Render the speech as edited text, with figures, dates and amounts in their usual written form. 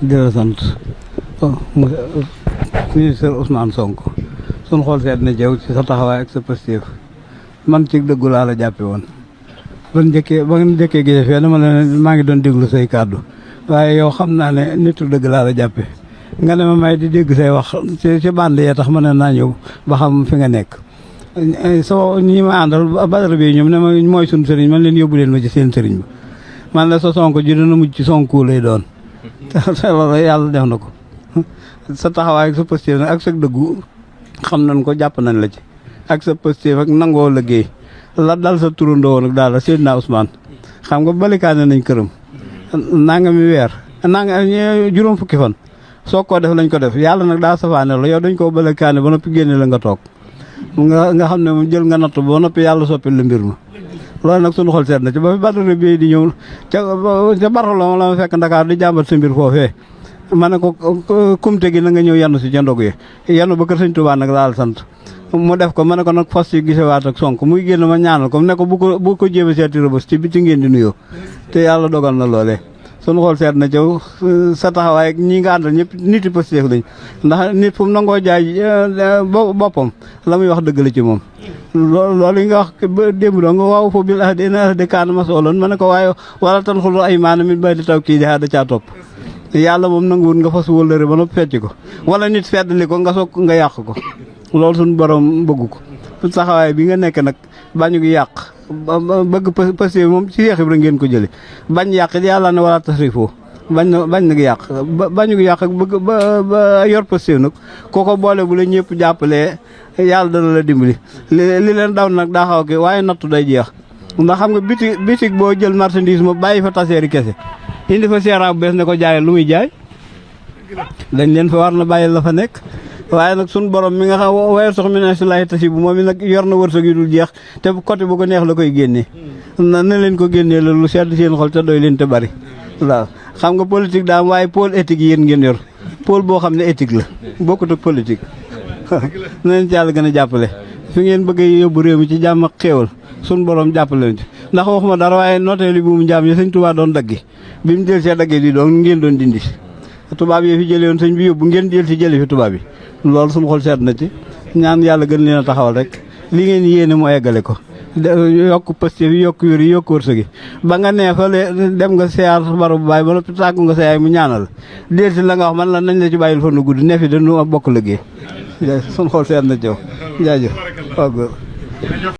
di la sant ministre Ousmane Sonko suñ xool seet na jëw ci sa taxawaay ak sa positif man ci dëggu laa la jàppe woon ba nga njëkkee gisee fee dama la ne maa ngi doon déglu say kàddu waaye yow xam naa ne nitu dëgg laa la jàppe nga ne ma may di dégg say wax ci bande yee tax ma ne naa ñëw ba xam fi nga nekk soo ñi ma àndal Badara bi ñoom ne ma mooy suñu sëriñ man leen yóbbu leen ma ci seen sëriñ ba man la sa Sonko ji dana mujj ci Sonko lay doon te loolu yàlla def na ko sa taxawaay ak sa positif nag ak sa dëggu xam nañ ko jàpp nañ la ci ak sa positif ak nangoo liggéey la dal sa turandoo nag daal la Seydina Ousmane xam nga balikaane nañ këram nanga mi weer nanga juróom fukki fan soo ko def lañ ko def yàlla nag daa safaane la yow dañ koo balikaane ba noppi génne la nga toog nga xam ne moom jël nga natt ba noppi yàlla soppil la mbir ma loolu nag suñu xol seet na ci ba fi Badara bi di ñëw ca Bartoloma la ma fekk Ndakaar di jàmbat sa mbir foofee ma ne ko kumte gi na nga ñëw yannu si ca ndog yi yannu ba kër Sëñ Tuubaa nag laal sant mu def ko ma ne ko nag fas yi gisewaat ak Sonko muy génn ma ñaanal ko ne ko bu ko jéem a seeti Rebeuss ci biti ngeen di nuyoo te yàlla dogal na loolee suñu xool seet na caw sa taxawaay ñi nga àndal ñëpp nit yi positif lañ ndax nit fu mu nangoo jaay boppam la muy wax dëgg la ci moom loolu yi nga wax démb doo nga waaw foofu bil ahdi inna ahda kaana mas'uulan ma ne ko waaye wala tanxudul aymaana min ba'di tawkiidihaa da caa topp yàlla moom nanguwul nga fas wëllëre ba noppi fecc ko wala nit feddali ko nga soog nga yàq ko loolu suñu borom bëgg ko taxawaay bi nga nekk nag bañu gi yàq bëgg passé moom ci Seex Ibra ngeen ko jële bañ yàq yàlla ne wala tasrifoo bañ nag yàq bañu gi yàq ak bëgg ba yor passé nag kooko boole bu la ñëpp jàppalee yàlla dana la dimbali li leen daw nag daa xaw ki waaye nattu day jeex ndax xam nga bitig boo jël marchandise ma bàyyi fa taseeri kese indi fa seera bu bees ne ko jaayal lu muy jaay dañ leen fa war na bàyyi la fa nekk waaye nag suñu borom mi nga xam weer sox mi ne si laay tasi bu moom mi nag yor na wërsëg yu dul jeex te côté bu ko neex la koy génnee na leen ko génnee la lu sedd seen xol te doy leen te bari waaw xam nga politique daam waaye pôle éthique yéen ngeen yor pôle boo xam ne éthique la bokkut ak politique na leen ci yàlla gën a jàppale fi ngeen bëgg yóbbu réew mi ci jàmm ak xéewal suñu borom jàppale leen ci ndax waxuma dara waaye noteeli bu mu njaam yi Sëñ Tuubaa doon daggi bi mu jël see daggee di doon ngeen doon dindi tubaab yi fi jëlee woon sëñ bi yóbbu ngeen jël ci jële fi tubaab yi loolu suñu xol seet na ci ñaan yàlla gën leen a taxawal rek li ngeen yéene mu eggale ko yokk pëste bi yokk wér yi yokk wërsëg gi ba nga nee fa dem nga seyaar baro bu bàyyi ba noppi tàggu nga seyaay mu ñaanal déel si la nga wax man la nañ la ci bàyyil fa nu gudd ne fi dañu bokk liggéey suñu xol seet na ci yow jaajëf